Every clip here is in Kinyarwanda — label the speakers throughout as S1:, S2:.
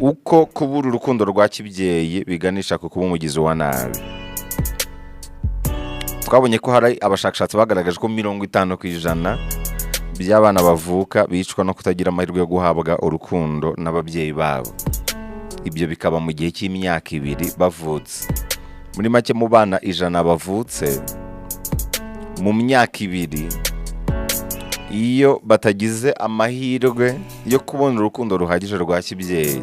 S1: Uko kubura urukundo rwa kibyeyi biganisha ku kuba umugizi wa nabi. Twabonye ko hari abashakashatsi bagaragaje ko 50% by'abana bavuka bicwa no kutagira amahirwe yo guhabwa urukundo n'ababyeyi babo. Ibyo bikaba mu gihe cy'imyaka 2 bavutse. Muri make, mu bana 100 bavutse mu myaka 2, iyo batagize amahirwe yo kubona urukundo ruhagije rwa kibyeyi,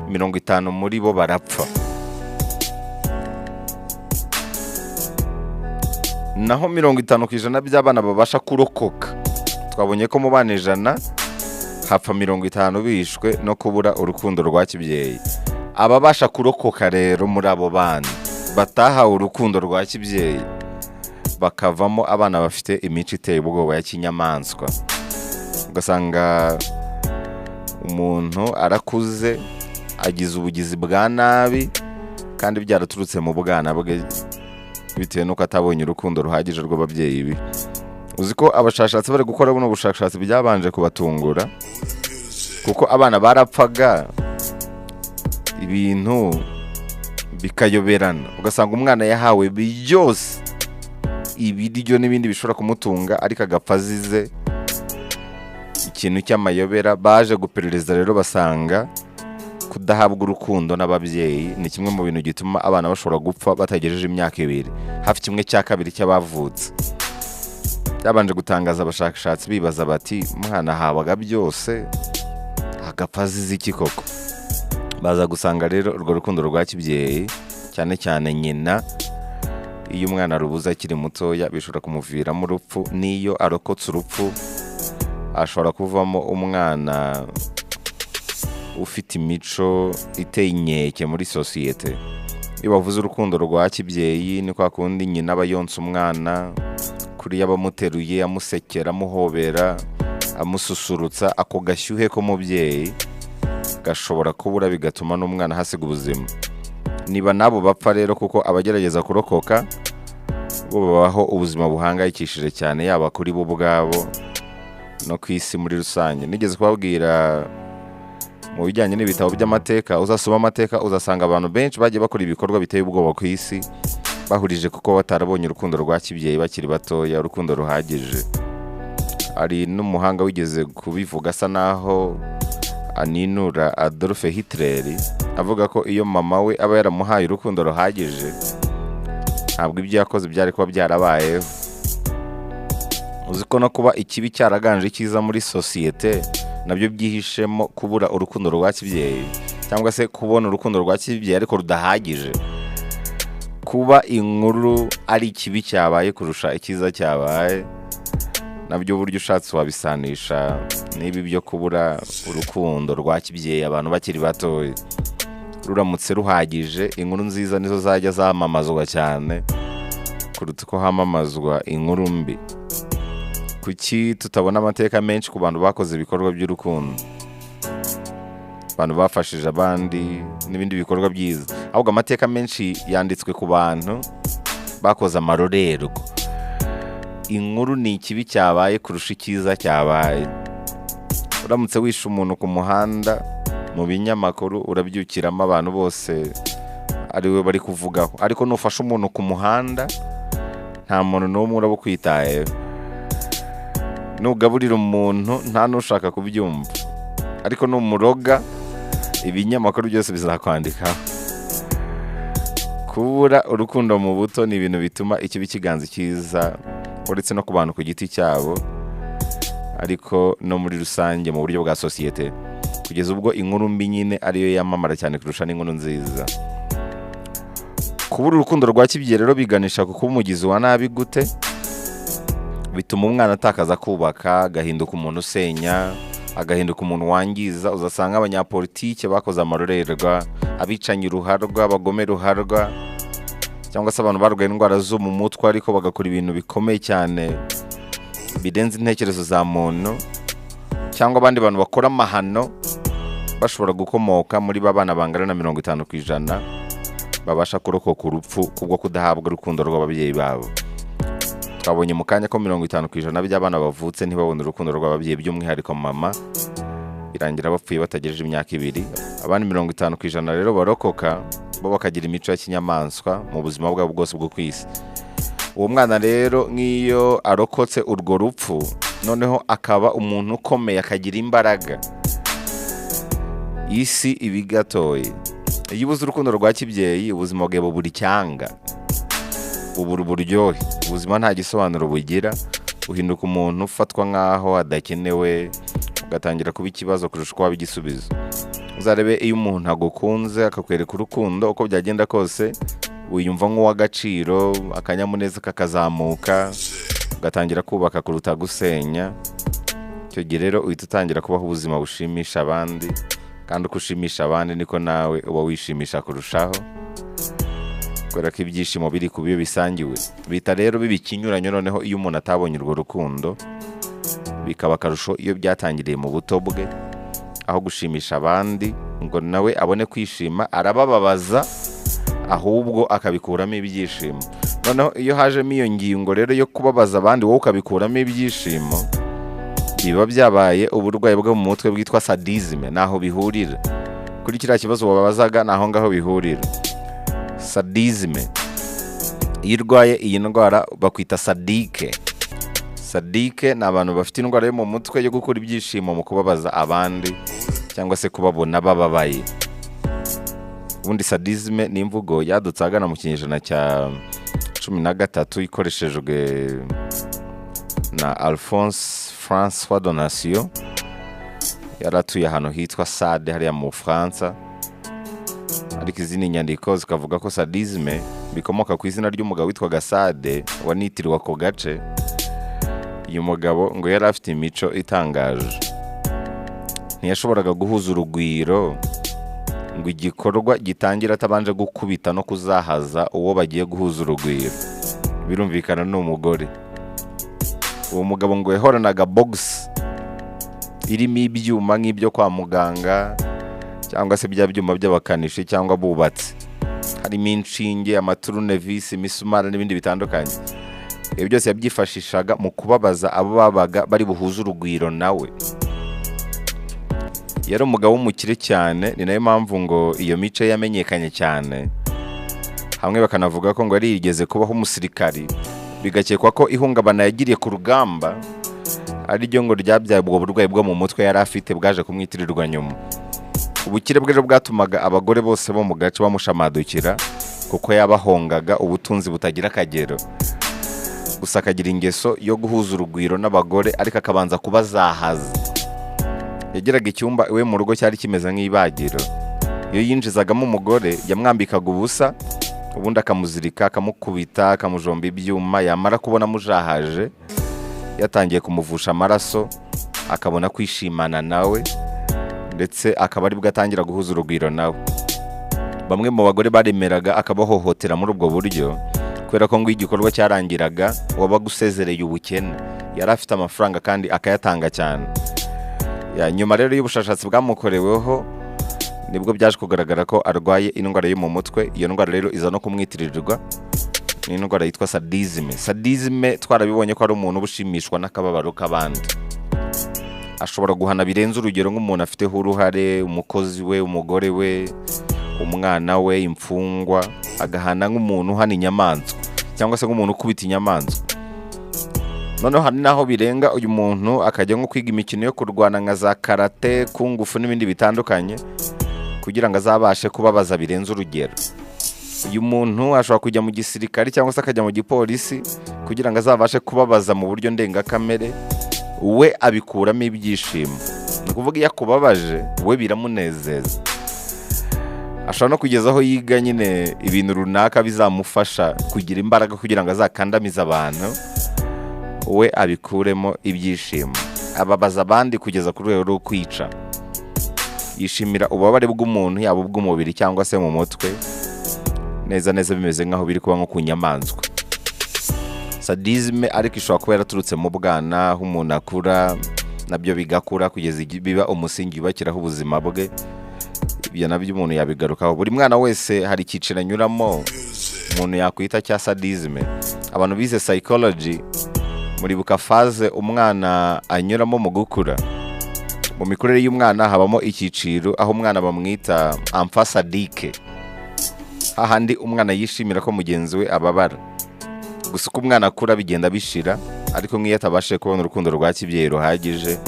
S1: 50 muri bo barapfa. Naho 50% by'abana babasha kurokoka, twabonye ko mu bana 100 hapfa 50 bishwe no kubura urukundo rwa kibyeyi. Ababasha kurokoka rero muri abo bana batahawe urukundo rwa kibyeyi bakavamo abana bafite imico iteye ubwoba ya kinyamaswa. Ugasanga umuntu arakuze agize ubugizi bwa nabi kandi byaraturutse mu bwana bwe bitewe n'uko atabonye urukundo ruhagije rw'ababyeyi be. Uzi ko abashakashatsi bari gukora buno bushakashatsi byabanje kubatungura, kuko abana barapfaga ibintu bikayoberana, ugasanga umwana yahawe byose, ibiryo n'ibindi bishobora kumutunga, ariko agapfa azize ikintu cy'amayobera. Baje guperereza rero basanga kudahabwa urukundo n'ababyeyi ni kimwe mu bintu gituma abana bashobora gupfa batagejeje imyaka 2, hafi 1/2 cy'abavutse. Byabanje gutangaza abashakashatsi, bibaza bati umwana ahabwaga byose agapfa azize iki koko? Baza gusanga rero urwo rukundo rwa kibyeyi, cyane cyane nyina, iyo umwana arubuze akiri mutoya bishobora kumuviramo urupfu. N'iyo arokotse urupfu ashobora kuvamo umwana ufite imico iteye inkeke muri sosiyete. Iyo bavuze urukundo rwa kibyeyi ni kwa kundi nyina aba yonsa umwana, kuri abamuteruye amusekera, amuhobera, amususurutsa. Ako gashyuhe k'umubyeyi gashobora kubura bigatuma n'umwana ahasiga ubuzima. Niba nabo bapfa rero, kuko abagerageza kurokoka bo babaho ubuzima buhangayikishije cyane, yaba kuri bo ubwabo no ku isi muri rusange. Nigeze kubabwira mu bijyanye n'ibitabo by'amateka, uzasoma amateka uzasanga abantu benshi bagiye bakora ibikorwa biteye ubwoba ku isi bahurije kuko batarabonye urukundo rwa kibyeyi bakiri batoya, urukundo ruhagije. Hari n'umuhanga wigeze kubivuga asa naho aninura Adolf Hitler, avuga ko iyo mama we aba yaramuhaye urukundo ruhagije ntabwo ibyo yakoze byari kuba byarabayeho. Uzi ko no kuba ikibi cyaraganje icyiza muri sosiyete nabyo byihishemo kubura urukundo rwa kibyeyi, cyangwa se kubona urukundo rwa kibyeyi ariko rudahagije. Kuba inkuru ari ikibi cyabaye kurusha icyiza cyabaye, nabyo uburyo ushatse wabisanisha n'ibi byo kubura urukundo rwa kibyeyi abantu bakiri batoya. Ruramutse ruhagije, inkuru nziza nizo zajya zamamazwa cyane kuruta uko hamamazwa inkuru mbi. Kuki tutabona amateka menshi ku bantu bakoze ibikorwa by'urukundo, abantu bafashije abandi n'ibindi bikorwa byiza? Ahubwo amateka menshi yanditswe ku bantu bakoze amarorerwa. Inkuru ni ikibi cyabaye kurusha icyiza cyabaye. Uramutse wishe umuntu ku muhanda, mu binyamakuru urabyukiramo abantu bose ari we bari kuvugaho, ariko nufasha umuntu ku muhanda nta muntu n'umwe uraba ukwitayeho. Nugaburira umuntu nta n'ushaka kubyumva, ariko numuroga ibinyamakuru byose bizakwandikaho. Kubura urukundo mu buto ni ibintu bituma ikibi kiganza icyiza, uretse no ku bantu ku giti cyabo, ariko no muri rusange mu buryo bwa sosiyete, kugeza ubwo inkuru mbi nyine ariyo yamamara cyane kurusha n'inkuru nziza. Kubura urukundo rwa kibyeyi rero biganisha ku kuba umugizi wa nabi gute? Bituma umwana atakaza kubaka, agahinduka umuntu usenya, agahinduka umuntu wangiza. Uzasanga abanyapolitike bakoze amarorerwa, abicanyi ruharwa, abagome ruharwa, cyangwa se abantu barwaye indwara zo mu mutwe ariko bagakora ibintu bikomeye cyane birenze intekerezo za muntu, cyangwa abandi bantu bakora amahano bashobora gukomoka muri ba bana bangana na 50% babasha kurokoka urupfu kubwo kudahabwa urukundo rw'ababyeyi babo. Twabonye mu kanya ko 50% by'abana bavutse ntibabone urukundo rw'ababyeyi, by'umwihariko mama, birangira bapfuye batagejeje imyaka 2. Abandi 50% rero barokoka bo bakagira imico ya kinyamaswa mu buzima bwabo bwose bwo ku isi. Uwo mwana rero nk'iyo arokotse urwo rupfu, noneho akaba umuntu ukomeye, akagira imbaraga, isi iba igatoye. Iyo ubuze urukundo rwa kibyeyi, ubuzima bwawe bubura icyanga, bubura uburyohe, ubuzima nta gisobanuro bugira, uhinduka umuntu ufatwa nk'aho adakenewe, ugatangira kuba ikibazo kurusha uko waba igisubizo. Uzarebe iyo umuntu agukunze akakwereka urukundo, uko byagenda kose wiyumva nk'uw'agaciro, akanyamuneza kakazamuka, ugatangira kubaka kuruta gusenya. Icyo gihe rero uhita utangira kubaho ubuzima bushimisha abandi, kandi uko ushimisha abandi niko nawe uba wishimisha kurushaho, kubera ko ibyishimo biri ku biyo bisangiwe. Bihita rero biba ikinyuranyo noneho iyo umuntu atabonye urwo rukundo, bikaba akarusho iyo byatangiriye mu buto bwe, aho gushimisha abandi ngo nawe abone kwishima, arabababaza ahubwo akabikuramo ibyishimo. Noneho iyo hajemo iyo ngingo rero yo kubabaza abandi wowe ukabikuramo ibyishimo, biba byabaye uburwayi bwo mu mutwe bwitwa sadisme. Naho bihurira kuri kiriya kibazo wababazaga, naho ngaho bihurira. Sadisme, iyo urwaye iyi ndwara bakwita sadique. Sadique ni abantu bafite indwara yo mu mutwe yo gukura ibyishimo mu kubabaza abandi cyangwa se kubabona bababaye. Ubundi sadisme ni imvugo yadutse ahagana mu kinyejana cya 13, ikoreshejwe na Alphonse Francois Donatio. Yari atuye ahantu hitwa Sade hariya mu Bufaransa, ariko izindi nyandiko zikavuga ko sadisme bikomoka ku izina ry'umugabo witwaga Sade wanitiriwe ako gace. Uyu mugabo ngo yari afite imico itangaje, ntiyashoboraga guhuza urugwiro ngo igikorwa gitangira atabanje gukubita no kuzahaza uwo bagiye guhuza urugwiro. Birumvikana ni umugore. Uwo mugabo ngo yahoranaga bogisi irimo ibyuma nk'ibyo kwa muganga cyangwa se bya byuma by'abakanishi cyangwa abubatsi, harimo inshinge, amaturunevisi, imisumari n'ibindi bitandukanye. Ibi byose yabyifashishaga mu kubabaza abo babaga bari buhuze urugwiro nawe. Yari umugabo w'umukire cyane, ni nayo mpamvu ngo iyo mico ye yamenyekanye cyane. Hamwe bakanavuga ko ngo yari yigeze kubaho umusirikari, bigakekwa ko ihungabana yagiriye ku rugamba ari ryo ngo ryabyaye ubwo burwayi bwo mu mutwe yari afite bwaje kumwitirirwa nyuma. Ubukire bwe rero bwatumaga abagore bose bo mu gace bamushamadukira, kuko yabahongaga ubutunzi butagira akagero. Gusa akagira ingeso yo guhuza urugwiro n'abagore, ariko akabanza kubazahaza. Yageraga icyumba iwe mu rugo cyari kimeze nk'ibagiro. Iyo yinjizagamo umugore yamwambikaga ubusa, ubundi akamuzirika, akamukubita, akamujomba ibyuma. Yamara kubona amujahaje, yatangiye kumuvusha amaraso, akabona kwishimana nawe, ndetse akaba aribwo atangira guhuza urugwiro nawe. Bamwe mu bagore baremeraga akabahohotera muri ubwo buryo, kubera ko ngo iyo igikorwa cyarangiraga wabaga usezereye ubukene. Yari afite amafaranga kandi akayatanga cyane. Nyuma rero y'ubushakashatsi bwamukoreweho, nibwo byaje kugaragara ko arwaye indwara yo mu mutwe. Iyo ndwara rero iza no kumwitirirwa, ni indwara yitwa sadisme. Sadisme twarabibonye ko ari umuntu uba ushimishwa n'akababaro k'abandi. Ashobora guhana birenze urugero nk'umuntu afiteho uruhare, umukozi we, umugore we, umwana we, imfungwa, agahana nk'umuntu uhana inyamaswa cyangwa se nk'umuntu ukubita inyamaswa. Noneho hari n'aho birenga uyu muntu akajya nko kwiga imikino yo kurwana nka za karate, kungufu n'ibindi bitandukanye, kugira ngo azabashe kubabaza birenze urugero. Uyu muntu ashobora kujya mu gisirikare cyangwa se akajya mu gipolisi kugira ngo azabashe kubabaza mu buryo ndengakamere, we abikuramo ibyishimo. Ni ukuvuga iyo akubabaje we biramunezeza. Ashobora no kugeza aho yiga nyine ibintu runaka bizamufasha kugira imbaraga kugira ngo azakandamize abantu, we abikuremo ibyishimo. Ababaza abandi kugeza ku rwego rwo kwica. Yishimira ububabare bw'umuntu, yaba ubw'umubiri cyangwa se mu mutwe, neza neza bimeze nk'aho biri kuba nko ku nyamaswa. Sadisme ariko ishobora kuba yaraturutse mu bwana, aho umuntu akura nabyo bigakura kugeza igihe biba umusingi yubakiraho ubuzima bwe. Ibyo nabyo umuntu yabigarukaho. Buri mwana wese hari icyiciro anyuramo umuntu yakwita cya sadisme. Abantu bize psychology muribuka phase umwana anyuramo mu gukura. Mu mikurire y'umwana habamo icyiciro aho umwana bamwita enfant sadique, hahandi umwana yishimira ko mugenzi we ababara. Gusa uko umwana akura bigenda bishira, ariko nk'iyo atabashije kubona urukundo rwa kibyeyi ruhagije,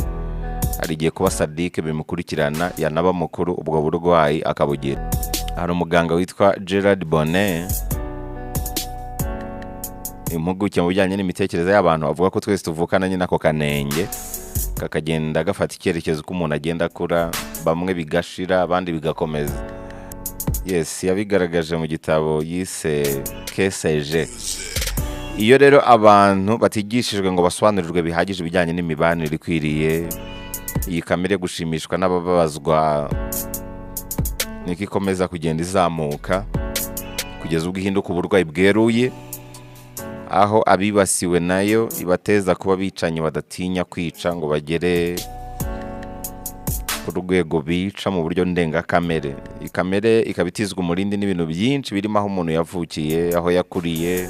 S1: hari igihe kuba sadique bimukurikirana, yanaba mukuru ubwo burwayi akabugira. Hari umuganga witwa Gerard Bonnet, impuguke mu bijyanye n'imitekerereze y'abantu, avuga ko twese tuvukana nyine ako kanenge, kakagenda gafata icyerekezo uko umuntu agenda akura, bamwe bigashira abandi bigakomeza. Yes, yabigaragaje mu gitabo yise KCG. Iyo rero abantu batigishijwe ngo basobanurirwe bihagije ibijyanye n'imibanire ikwiriye, iyi kamere yo gushimishwa n'abababazwa niko ikomeza kugenda izamuka kugeza ubwo ihinduka uburwayi bweruye, aho abibasiwe nayo ibateza kuba abicanyi badatinya kwica ngo bagere ku rwego bica mu buryo ndengakamere. Iyi kamere ikaba itizwa umurindi n'ibintu byinshi birimo aho umuntu yavukiye, aho yakuriye,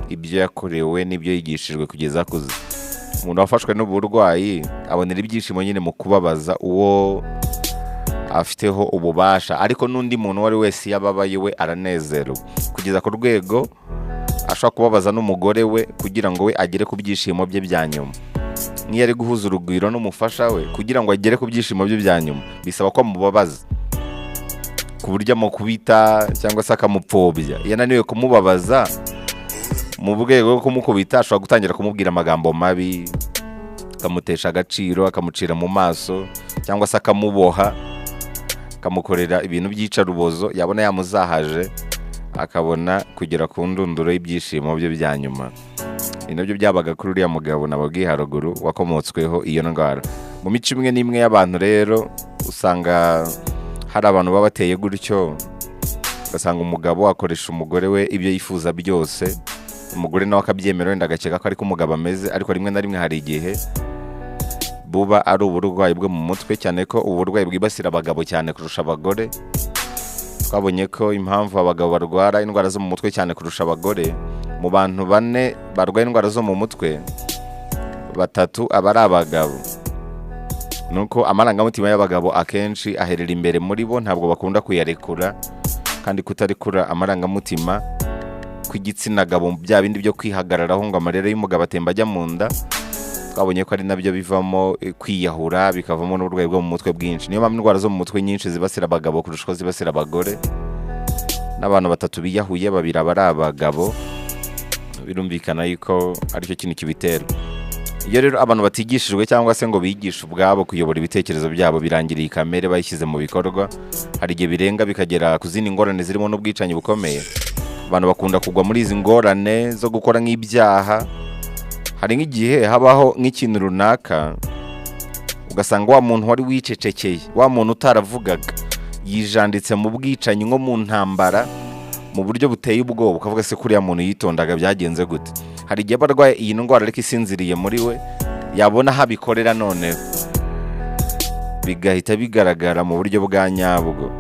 S1: ibyo yakorewe n'ibyo yigishijwe kugeza akuze. Umuntu wafashwe n'uburwayi abonera ibyishimo nyine mu kubabaza uwo afiteho ububasha, ariko n'undi muntu uwo ari wese iyo ababaye we aranezerwa, kugeza ku rwego ashobora kubabaza n'umugore we kugira ngo we agere ku byishimo bye bya nyuma. Nk'iyo ari guhuza urugwiro n'umufasha we kugira ngo agere ku byishimo bye bya nyuma, bisaba ko amubabaza ku buryo amukubita cyangwa se akamupfobya. Iyo ananiwe kumubabaza mu rwego rwo kumukubita, ashobora gutangira kumubwira amagambo mabi, akamutesha agaciro, akamucira mu maso, cyangwa se akamuboha, akamukorera ibintu by'iyicarubozo. Yabona yamuzahaje akabona kugera ku ndunduro y'ibyishimo bye bya nyuma. Ni nabyo byabaga kuri uriya mugabo nababwiye haruguru wakomotsweho iyo ndwara. Mu mico imwe n'imwe y'abantu rero usanga hari abantu baba bateye gutyo, ugasanga umugabo akoresha umugore we ibyo yifuza byose, umugore nawe akabyemera wenda agakeka ko ariko umugabo ameze, ariko rimwe na rimwe hari igihe buba ari uburwayi bwo mu mutwe, cyane ko uburwayi bwibasira abagabo cyane kurusha abagore. Twabonye ko impamvu abagabo barwara indwara zo mu mutwe cyane kurusha abagore, mu bantu 4 barwaye indwara zo mu mutwe, 3 aba ari abagabo. Nuko amarangamutima y'abagabo akenshi aherera imbere muri bo, ntabwo bakunda kuyarekura, kandi kutarekura amarangamutima kw'igitsina gabo, bya bindi byo kwihagararaho ngo amarira y'umugabo atemba ajya mu nda, twabonye ko ari nabyo bivamo kwiyahura, bikavamo n'uburwayi bwo mu mutwe bwinshi. Niyo mpamvu indwara zo mu mutwe nyinshi zibasira abagabo kurusha uko zibasira abagore. N'abantu 3 biyahuye, 2 aba ari abagabo. Birumvikana yuko aricyo kintu kibitera. Iyo rero abantu batigishijwe cyangwa se ngo bigishe ubwabo kuyobora ibitekerezo byabo, birangira iyi kamere bayishyize mu bikorwa. Hari igihe birenga bikagera ku zindi ngorane zirimo n'ubwicanyi bukomeye. Abantu bakunda kugwa muri izi ngorane zo gukora nk'ibyaha. Hari nk'igihe habaho nk'ikintu runaka, ugasanga wa muntu wari wicecekeye, wa muntu utaravugaga, yijanditse mu bwicanyi nko mu ntambara mu buryo buteye ubwoba, ukavuga se kuriya muntu yitondaga byagenze gute. Hari igihe aba arwaye iyi ndwara ariko isinziriye muri we, yabona aho abikorera noneho bigahita bigaragara mu buryo bwa nyabwo.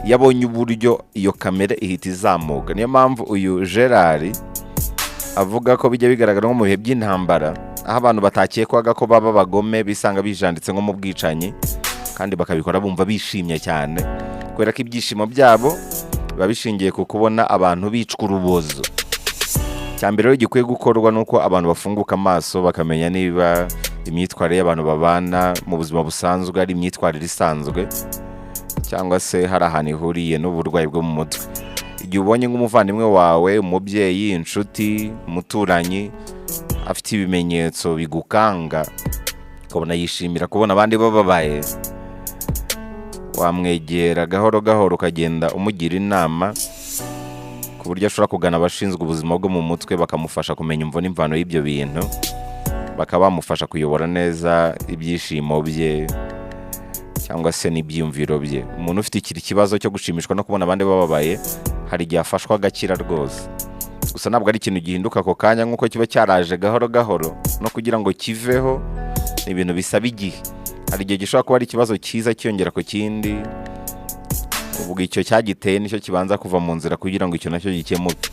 S1: Iyo abonye uburyo iyo kamere ihita izamuka. Niyo mpamvu uyu Gerard avuga ko bijya bigaragara nko mu bihe by'intambara, aho abantu batakekwaga ko baba abagome bisanga bijanditse nko mu bwicanyi, kandi bakabikora bumva bishimye cyane, kubera ko ibyishimo byabo biba bishingiye ku kubona abantu bicwa urubozo. Icya mbere rero gikwiye gukorwa ni uko abantu bafunguka amaso bakamenya niba imyitwarire y'abantu babana mu buzima busanzwe ari imyitwarire isanzwe, cyangwa se hari ahantu ihuriye n'uburwayi bwo mu mutwe. Igihe ubonye nk'umuvandimwe wawe, umubyeyi, inshuti, umuturanyi afite ibimenyetso bigukanga, ukabona yishimira kubona abandi bababaye, wamwegera gahoro gahoro ukagenda umugira inama ku buryo ashobora kugana abashinzwe ubuzima bwo mu mutwe bakamufasha kumenya imvo n'imvano y'ibyo bintu, bakaba bamufasha kuyobora neza ibyishimo bye cyangwa se n'ibyiyumviro bye. Umuntu ufite iki kibazo cyo gushimishwa no kubona abandi bababaye, hari igihe afashwa agakira rwose. Gusa ntabwo ari ikintu gihinduka ako kanya nk'uko kiba cyaraje gahoro gahoro, no kugira ngo kiveho ni ibintu bisaba igihe. Hari igihe gishobora kuba ari ikibazo cyiza cyiyongera ku kindi, ubwo icyo cyagiteye nicyo kibanza kuva mu nzira kugira ngo icyo nacyo gikemuke.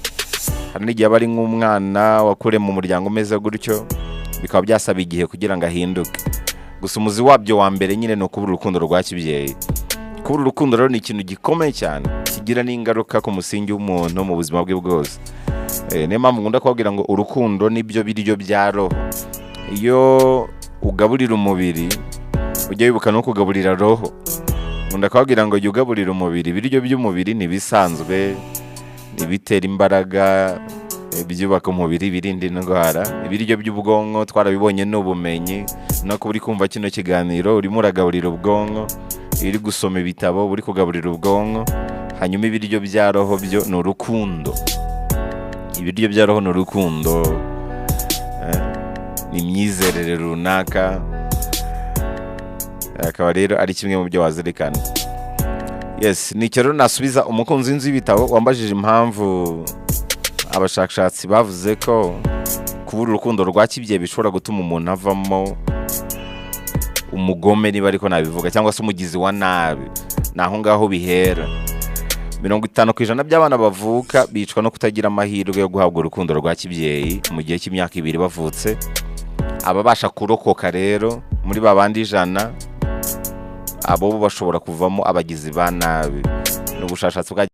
S1: Hari n'igihe aba ari nk'umwana wakuriye mu muryango umeze gutyo, bikaba byasaba igihe kugira ngo ahinduke. Gusa umuzi wabyo wa mbere nyine ni ukubura urukundo rwa kibyeyi. Kubura urukundo rero ni ikintu gikomeye cyane, kigira n'ingaruka ku musingi w'umuntu mu buzima bwe bwose. Niyo mpamvu nkunda kubabwira ngo urukundo nibyo biryo bya roho. Iyo ugaburira umubiri, ujya wibuka no kugaburira roho. Nkunda kubabwira ngo jya ugaburira umubiri. Ibiryo by'umubiri ni ibisanzwe, ibitera imbaraga, ibyubaka umubiri, ibirinda indwara. Ibiryo by'ubwonko twarabibonye ni ubumenyi. No kuba uri kumva kino kiganiro, urimo uragaburira ubwonko. Iyo uri gusoma ibitabo, uri kugaburira ubwonko. Hanyuma ibiryo bya roho byo ni urukundo. Ibiryo bya roho ni urukundo, ni imyizerere runaka. Akaba rero ari kimwe mu byo wazirikana. Yes, ni icyo rero nasubiza umukunzi w'inzu y'ibitabo wambajije impamvu abashakashatsi bavuze ko kubura urukundo rwa kibyeyi bishobora gutuma umuntu avamo umugome, niba ariko nabivuga, cyangwa se umugizi wa nabi. Ni aho ngaho bihera. 50% by'abana bavuka bicwa no kutagira amahirwe yo guhabwa urukundo rwa kibyeyi mu gihe cy'imyaka 2 bavutse. Ababasha kurokoka rero muri ba bandi 100, abo bo bashobora kuvamo abagizi ba nabi. Ni ubushakashatsi bwa